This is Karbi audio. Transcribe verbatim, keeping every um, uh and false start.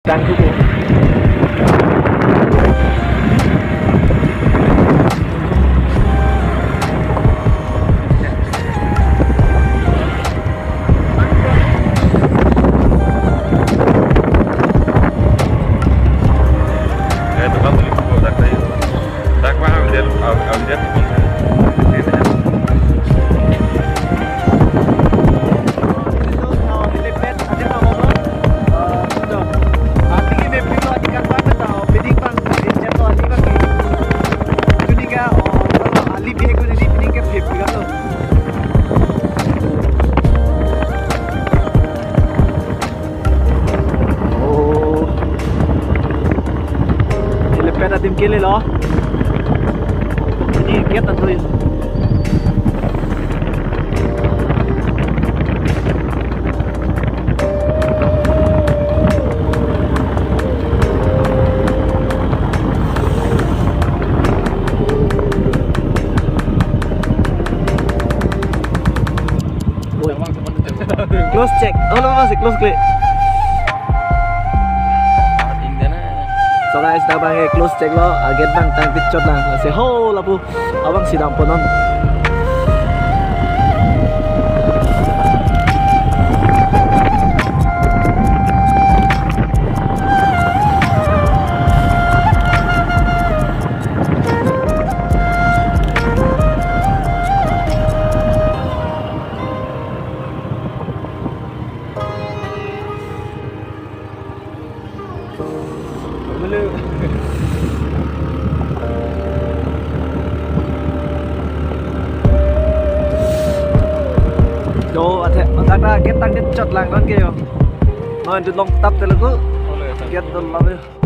Tangkubo. Eh, tukang beli buku, tak tahu. Tak paham dia, au-, au dia tu pun. Oh. Helipad adim kelelo. Pini gate atoy. Close check. Oh, lo, masih close klik. So guys, dak abang ke close check lo, ah, gate abang tangtechot lang. Lasi ho lapu abang si dampo non. Jo, ate, dak ta gate tangtechot lang non ke jo. Non tu long tap te lagu. Gate dun lo jo.